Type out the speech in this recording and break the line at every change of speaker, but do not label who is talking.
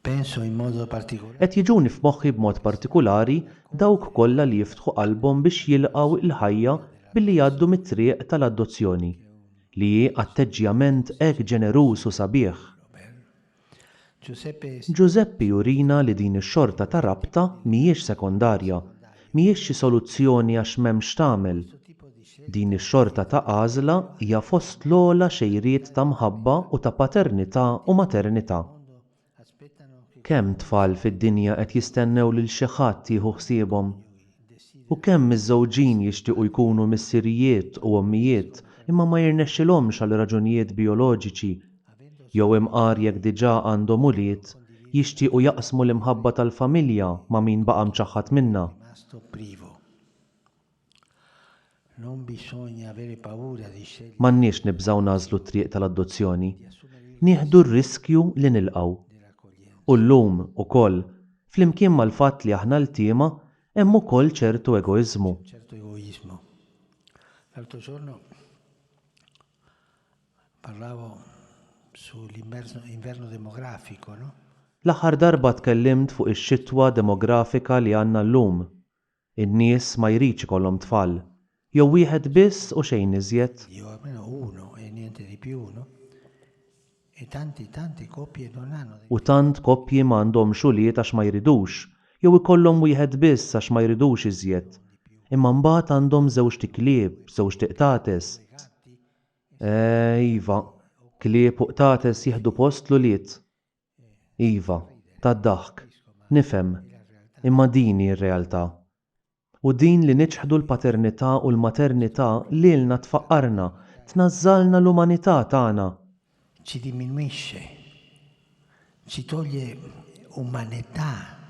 Penso in modo particolare.
Qed jiġuni f'moħħi b'mod partikulari dawk kollha li jiftħu qalbhom biex jilqgħu l-ħajja billi jgħaddu mit-triq tal-adozzjoni, li hi atteġġjament hekk ġeneruż u sabiħ. Ġużeppi jurina li din ix-xorta ta' rabta mhijiex sekondarja, mhijiex xi soluzzjoni għax m'hemmx x'tagħmel. Din ix-xorta ta' għażla hija fost l-ogħla xejriet ta' mħabba u ta' paternità u maternità. Kemm tfal fid-dinja qed jistennew lil xi ħadd jieħu ħsiebhom? U kemm miżżewġin jixtiequ jkunu missirijiet u ommijiet imma ma jirnexxilhomx għal raġunijiet bijoloġiċi, jew imqar jekk diġà għandhom ulied, jixtiequ jaqsmu l-imħabba tal-familja ma' min baqa' mċaħħad minnha. M'għandniex nibżgħu nagħżlu t-triq tal-adozzjoni. Nieħdu r-riskju li nilqgħu. U llum, ukoll, flimkien mal-fatt li aħna ltiema, hemm ukoll ċertu egoiżmu. L-aħħar darba tkellimt fuq ix-xitwa demografika li għandna llum. In-nies ma jridx ikollhom tfal. Jew wieħed biss u xejn iżjed. U tant koppji ma għandhomx ulied għax ma jridux, jew ikollhom wieħed biss għax ma jridux iżjed. Imma mbagħad għandhom żewġt iklieb, żewġt iqtates. Eh, iva, klieb u qtates jieħdu post l-ulied. Iva, tad-daħk. Nifhem. Imma din hi r-realtà. U din li niċħdu l-paternità u l-maternità lilna tfaqqarna, tnażżalna l-umanità tagħna.
Ci diminuisce, ci toglie umanità.